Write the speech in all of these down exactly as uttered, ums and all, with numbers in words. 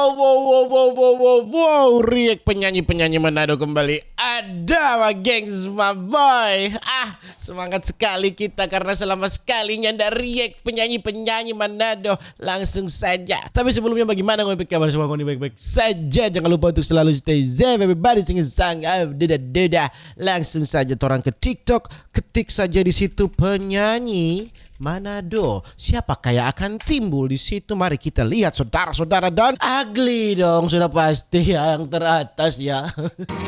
Wow, wow, wow, wow, wow, wow, react penyanyi-penyanyi Manado kembali. Ada, wa, gengs, my boy. Ah, semangat sekali kita karena selama sekali nyanda react penyanyi-penyanyi Manado. Langsung saja. Tapi sebelumnya, bagaimana ngoni pe kabar? Semua ngoni baik-baik saja. Jangan lupa untuk selalu stay safe, everybody. Sing sang, ah, deda, deda. Langsung saja torang ke TikTok, ketik saja di situ penyanyi Manado. Siapakah yang akan timbul di situ? Mari kita lihat, saudara-saudara, dan ugly dong, sudah pasti yang teratas ya.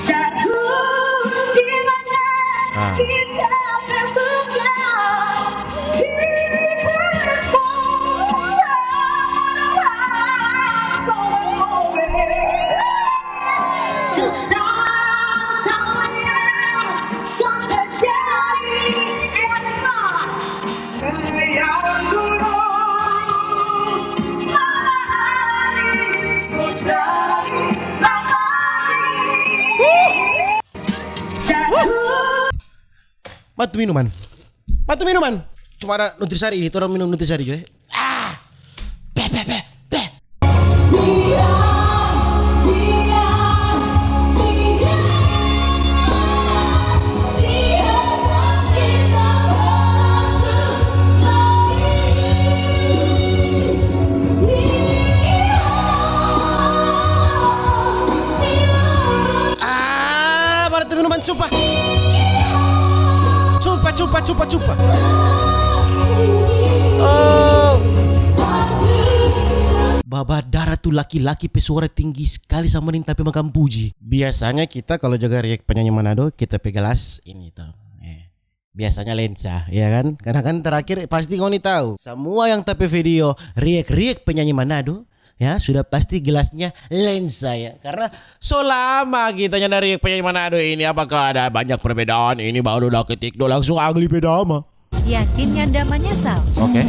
Jago di mana Ah. kita berbuka. Matu minuman. Matu minuman. Cuma ada Nutrisari, torang minum Nutrisari jo, eh. Ah! Beh, beh, beh, beh. Ah, mana tu minuman? Sumpah. Sumpah, sumpah, sumpah, sumpah. Oh. Babadara tu laki-laki pe suara tinggi skali sama deng ta pe makang puji. Biasanya kita kalo jaga react penyanyi Manado, kita pe gelas ini to. Eh. Biasanya lensa, ya kan? Karena kan terakhir pasti ngoni tahu, samua yang ta pe video react-react penyanyi Manado, ya, sudah pasti gelasnya lensa, ya. Karena so lama kita nyanda react penyanyi Manado ini, apakah ada banyak perbedaan? Ini baru da ketik do langsung ugly pe dama. Yakin nyanda manyesal? Oke.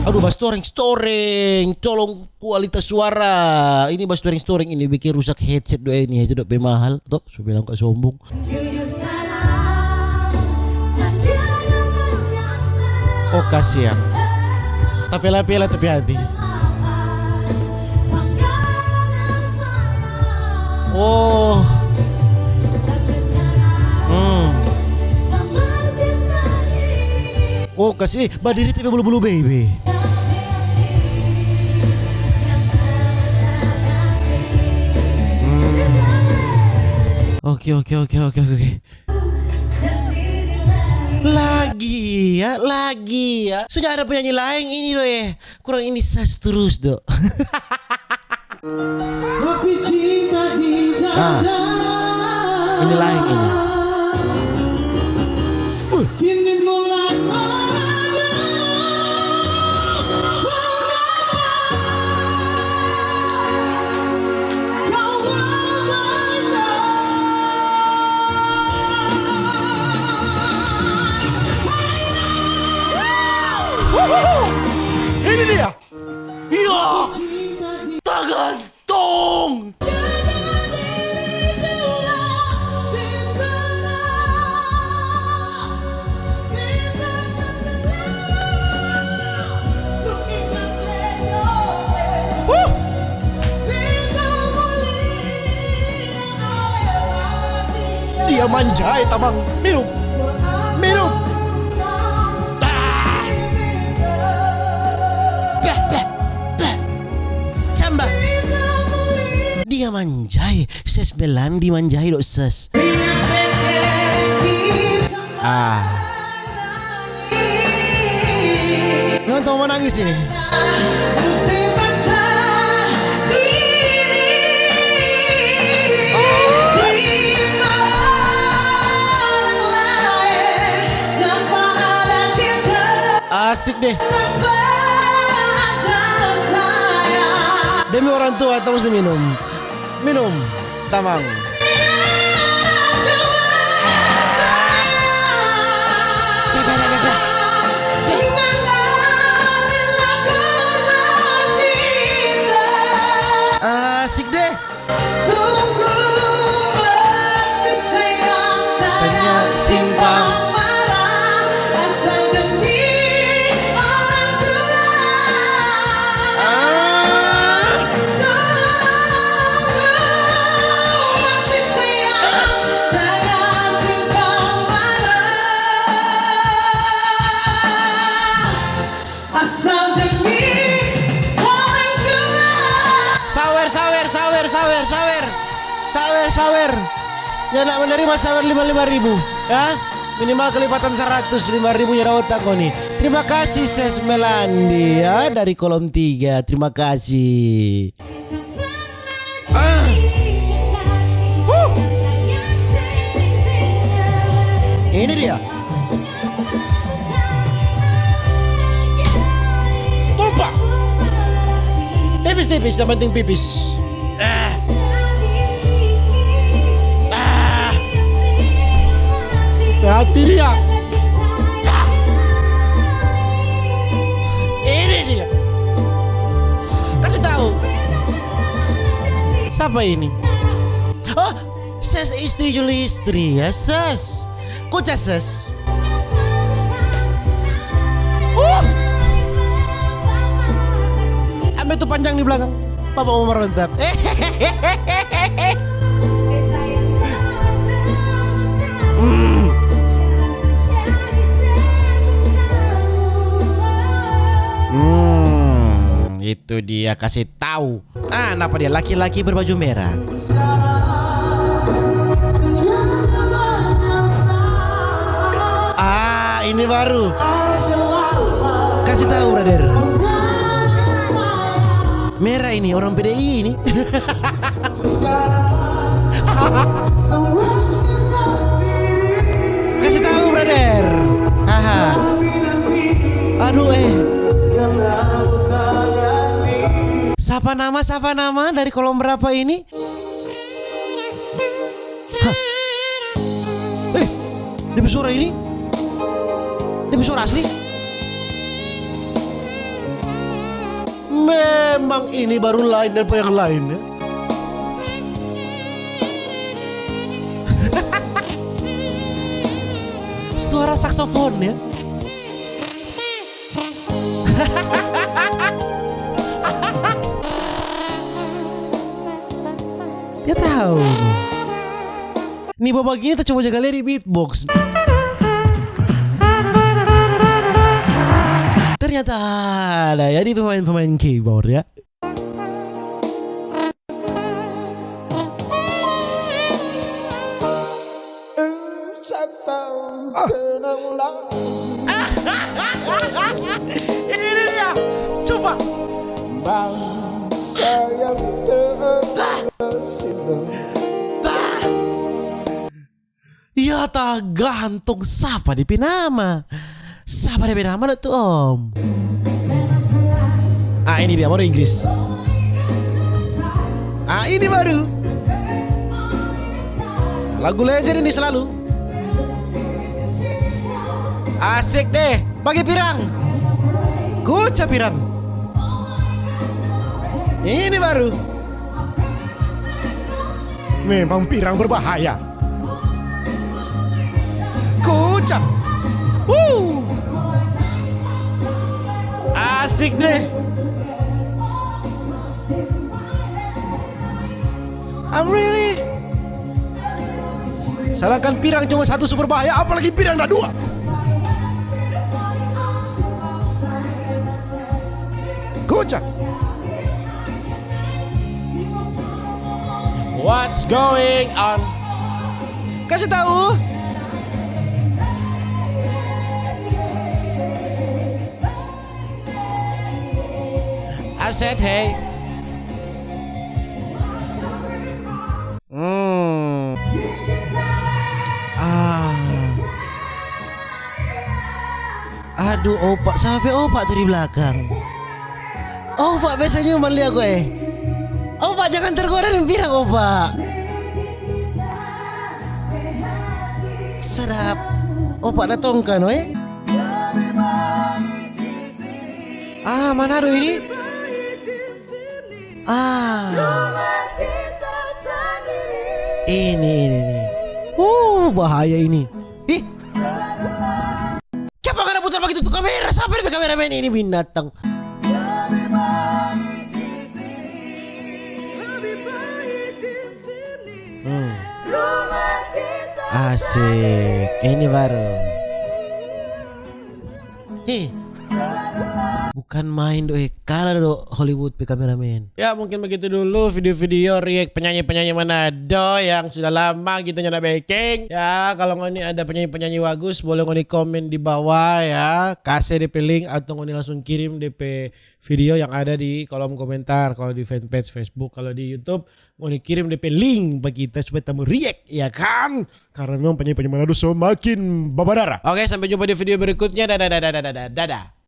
Aduh, bastoreng-storeng, tolong. Kualitas suara ini, bastoreng-storeng ini bikin rusak headset do, eh, ini headset do pe mahal to, su bilang ka sombong. Oh, kasiang. Tapela-pela tapi hati. Oh. Hmm. Oh, kasi, eh, badiri tapi bulu-bulu baby. Hmm. Oke, oke, oke, oke, oke. Lagi ya, lagi ya. Sudah ada penyanyi lain ini do, eh. Kurang ini sas terus do. Tapi cinta di dada. Ah, ini lain ini. Uh. Kini mulai merana. Kau bermata. Ini dia. Iya, tagantung. Huh. Dia manjae, tamang. Minum. Minum. Ah. Bah, bah, bah. Camba. Dia manjae, ses Belandi manjae do ses. Ah. Ngana tau manangis ini. Asik deh. Demi orang tua, kita mesti minum. Minum, tamang. Asik deh. Tanya simpang. Ah. Sawer, sawer. Nyanda menerima sawer lima lima ribu, ya. Minimal kelipatan seratus, lima ribu nyanda otak ngoni. Terima kasih, Ses Melandi, ya, dari kolom tiga. Terima kasih. Ah. Huh. Ini dia. Tumpah. Tipis-tipis, yang penting pipis. Eh. Ah. Hati dia. Ah. Ini dia. Kasih tahu. Siapa ini? Oh, Ses Isti Julistri, ya, Ses. Kuca, Ses. Uh. Ambe tu panjang di belakang. Papa mau merontak. Hmm. Hmm, itu dia, kasih tahu. Ah, napa dia laki-laki berbaju merah? Ah, ini baru. Kasih tahu, brother. Merah ini, orang P D I ini. Kasih tahu, brother. Haha. Aduh, eh. Sapa nama, sapa nama dari kolom berapa ini? Hah? Eh, dia pe suara ini? Dia pe suara asli? Memang ini baru lain daripada yang lain, ya. Suara saksofon, ya. Dia tahu. Ni babagini ta coba jaga lia di beatbox. Ternyata ada ya di pemain-pemain keyboard ya. Ah. Ini dia. Coba. Bangsa yang tersilang. Tah. Ya, tagantung sapa depe nama. Sapa depe nama tu, Om? Ah, ini dia, baru Inggris. Ah, ini baru. Lagu legend ini selalu. Asik deh. Bagi pirang. Kuca pirang. Ini baru. Memang pirang berbahaya. Kucang. Wuh. Asik deh. I'm really. Sedangkan pirang cuma satu super bahaya, apalagi pirang ada dua. Kucang. What's going on? Kasih tahu. I said hey. Hmm. Ah. Aduh, opa, sampe opa tu di blakang. Opa, be senyuman lia ko, eh. Opa, jangan tergoda deng pirang, opa. Sadap. Opa da tongka no, eh. Ah, Manado ini? Ah. Ini, ini, ini. Uh, bahaya ini. Ih. Kiapa ngana putar bagitu tu kamera? Sapa depe kameramen ini, binatang? Hmm. Asik. Ini baru. Hei. Bukan main do, eh, kalah do Hollywood pe kameramen. Ya, mungkin begitu dulu video-video react penyanyi-penyanyi Manado yang sudah lama gitu nyanda beking. Ya, kalau ngoni ada penyanyi-penyanyi bagus, boleh ngoni komen di bawah ya. Kase depe link atau ngoni langsung kirim depe video yang ada di kolom komentar. Kalau di fanpage Facebook, kalau di YouTube, ngoni kirim depe link bagi kita supaya tamu react, ya kan? Karena memang penyanyi-penyanyi Manado semakin babadara. Oke, sampai jumpa di video berikutnya. Dadah, dadah, dadah, dadah, dadah.